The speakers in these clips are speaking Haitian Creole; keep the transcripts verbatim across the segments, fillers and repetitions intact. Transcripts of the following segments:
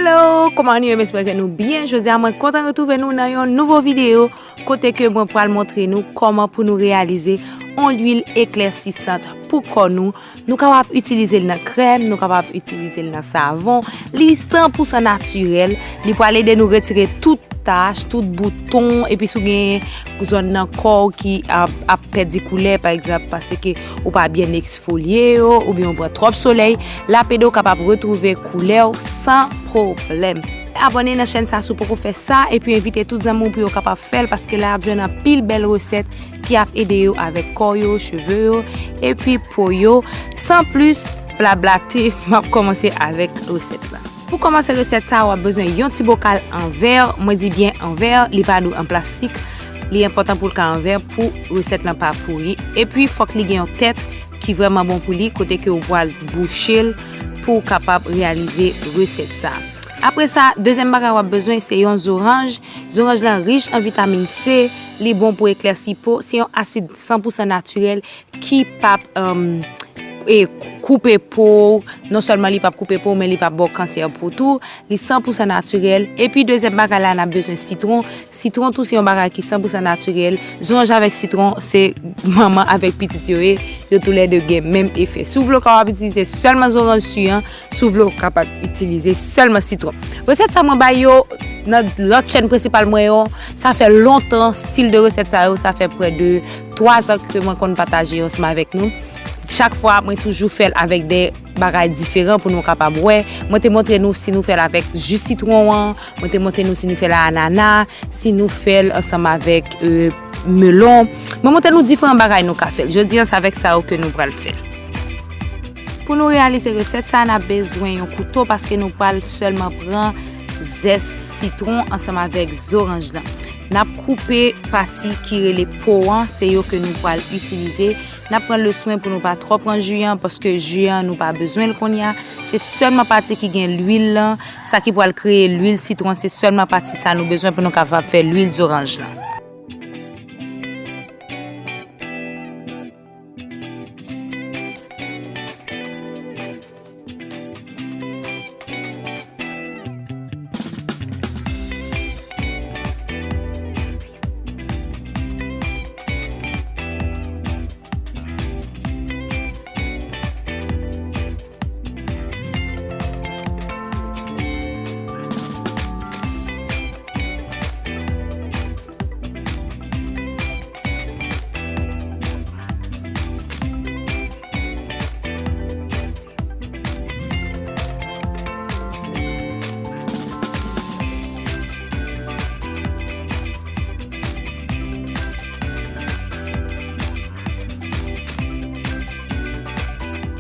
Hello, kòman nou ye? M espere ke nou byen. Jodi a, mwen kontan retwouve nou nan yon nouvo videyo kote ke mwen pral montre nou kòman pou nou reyalize yon lwil eklèsisant pou kò nou. Nou kapab itilize l nan krèm, nou kapab itilize l nan savon. Li san pousan natirèl. Li pral ede nou retire tout tach, tout bouton, epi si w gen zòn nan kò w ki ap, ap pèdi koulè, pa egzanp, paske ou pa byen eksfolye yo, oubyen w pran twòp solèy, l ap ede w kapab retwouve koulè w san pwoblèm. Abòne nan chèn sa si w poko fè sa, epi envite tout zanmi w pou yo kapab fè l, paske la y ap jwenn anpil bèl resèt ki ap ede yo avèk kò yo, cheve yo, epi po yo. San plis blablate, m ap kòmanse avèk resèt la. Pou kòmanse resèt sa, w ap bezwen yon ti bokal an vè, mwen di byen an vè, li pa dwe an plastik, li enpòtan pou l ka an vè pou resèt lan pa pouri. Epi fòk li gen yon tèt ki vrèman bon pou li, kote ke w pral bouche l pou w kapab reyalize resèt sa. Apre sa, dezyèm bagay w ap bezwen, se yon zoranj. Zoranj lan rich an vitamin C, li bon pou eklèsi po, se yon asid san pousan natirèl ki p ap, um, e, koupe po w. Non sèlman li p ap koupe po w, men li p ap ba w kansè po tou. Li san pousan natirèl. Epi dezyèm bagay la, n ap bezwen sitwon. Sitwon tou se yon bagay ki san pousan natirèl. Zoranj avèk sitwon, se manman avèk pitit yo ye. Yo toulède gen menm efè. Si w vle w kapab itilize sèlman zoranj si an, si w vle w kapab itilize sèlman sitwon. Resèt sa mwen bay yo nan lòt chèn prensipal mwen yo. Sa fè lontan, stil de resèt sa yo, sa fè prè de twa zan ke mwen konn pataje yo ansanm avèk nou. Chak fwa, mwen toujou fè l avèk de bagay diferan pou nou kapab wè. Mwen te montre nou si nou fè l avèk ji sitwon an, mwen te montre nou si nou fè l a anana, si nou fè l ansanm avèk, e, melon. Mwen montre nou diferan bagay nou ka fè l. Jodi an, se avèk sa yo ke nou pral fè l. Pou nou reyalize resèt sa, n ap bezwen yon kouto paske nou pral sèlman pran zès sitwon ansanm avèk zoranj lan. N ap koupe pati ki rele po an, se yo ke nou pral itilize. N ap pran le swen pou nou pa twò pran ji an, paske ji an nou pa bezwen l kounye a. Se sèlman pati ki gen lwil lan, sa ki pral kreye lwil sitwon, se sèlman pati sa nou bezwen pou nou kapab fè lwil zoranj lan.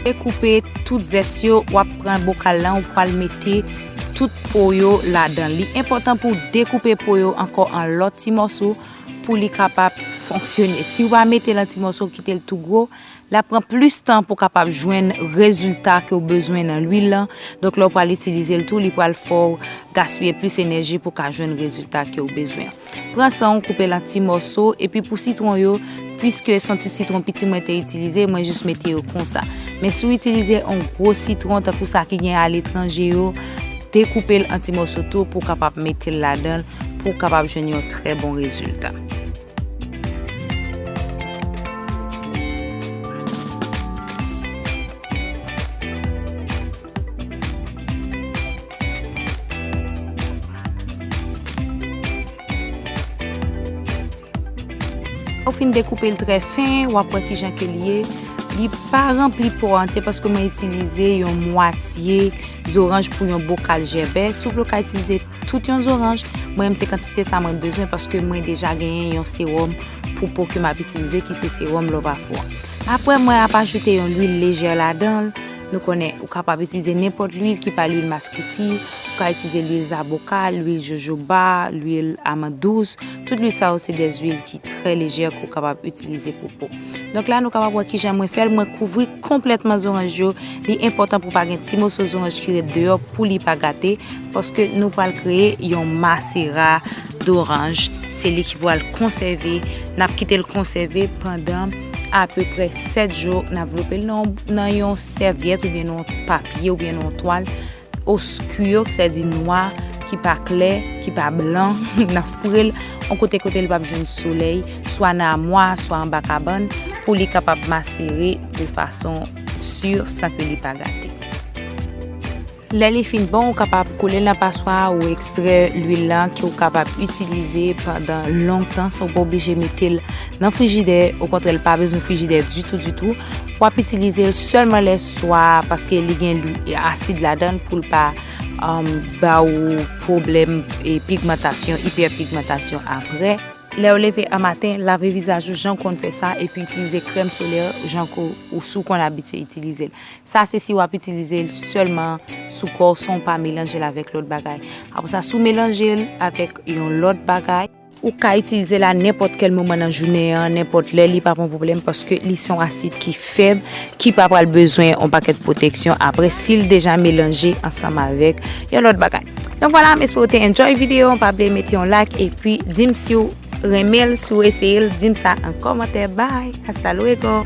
Dekoupe tout zès yo, w ap pran bokal lan, ou pral mete tout po yo ladan. Li enpòtan pou w dekoupe po yo ankò an lòt ti mòso pou li kapab fonksyone. Si w pa mete l an ti mòso, kite l tou gwo, l ap pran plis tan pou w kapab jwenn rezilta ke w bezwen nan lwil lan. Donk, lè w pral itilize l tou, li pral fè w gaspiye plis enèji pou w ka jwenn rezilta ke w bezwen. Pran san w, koupe l an ti mòso, epi pou sitwon yo, piske se yon ti sitwon piti mwen te itilize, mwen jis mete yo konsa. Men si w itilize yon gwo sitwon, tankou sa ki gen aletranje yo, dekoupe l an ti mòso tou pou w kapab mete l ladan l, pou w kapab jwenn yon trè bon rezilta. Ou fin dekoupe l trè fen, w ap wè kijan ke li ye. Li pa ranpli po a antye paske mwen itilize yon mwatye zoranj pou yon bokal jèbè. Si w vle, w ka itilize tout yon zoranj. Mwen menm, se kantite sa mwen bezwen paske mwen deja genyen yon sewòm pou po ke m ap itilize, ki se sewòm Love Afro. Apre, mwen ap ajoute yon lwil lejè ladan l. Nou konnen, ou kapab itilize nenpòt lwil ki pa lwil maskoti. Ou ka itilize lwil zaboka, lwil jojoba, lwil amann dous. Tout lwil sa yo, se de lwil ki trè lejè ke w kapab itilize pou po. Donk la, nou kapab wè kijan mwen fè l. Mwen kouvri konplètman zoranj yo. Li enpòtan pou pa gen ti moso zoranj ki ret deyò pou li pa gate, paske nou pral kreye yon masera doranj. Se li ki pral konsève. N ap kite l konsève pandan apeprè sèt jou. N ap vlope l nan, nan yon sèvyèt oubyen nan yon papye oubyen nan yon twal. oscur, sètadi nwa, ki pa klè, ki pa blan, n ap foure l yon kote kote li p ap jwenn solèy, swa nan amwa, swa anba kabann, pou li kapab masere de fason si san ke li pa gate. Lè li fin bon, ou kapab koule l nan paswa ou ekstrè lwil lan ke ou kapab itilize pandan lontan san ou pa oblije mete l nan frijidè. Okontrè, li pa bezwen frijidè ditou, ditou. W ap itilize l sèlman lè swa paske li gen lwi-, asid ladan l pou l pa, um, ba ou pwoblèm e pigmantasyon, ipèpigmantasyon apre. Lè w leve an maten, lave vizaj ou jan w konn fè sa epi itilize krèm solè jan ke w, ou si w konn abitye itilize l. Sa se si w ap itilize l sèlman sou kò w san w pa melanje l avèk lòt bagay. Apre sa, si w melanje l avèk yon lòt bagay, ou ka itilize l a nenpòt kèl moman nan jounen an, nenpòt lè, li pa pon pwoblèm paske li se yon asid ki fèb, ki pa pral bezwen yon pakèt pwoteksyon apre si l deja melanje ansanm avèk yon lòt bagay. Donk vwala, m espere w te enjoy videyo an, pa bliye mete yon like epi di m si w renmen l, si w eseye l, di m sa an kòmantè. Bye, hasta luego.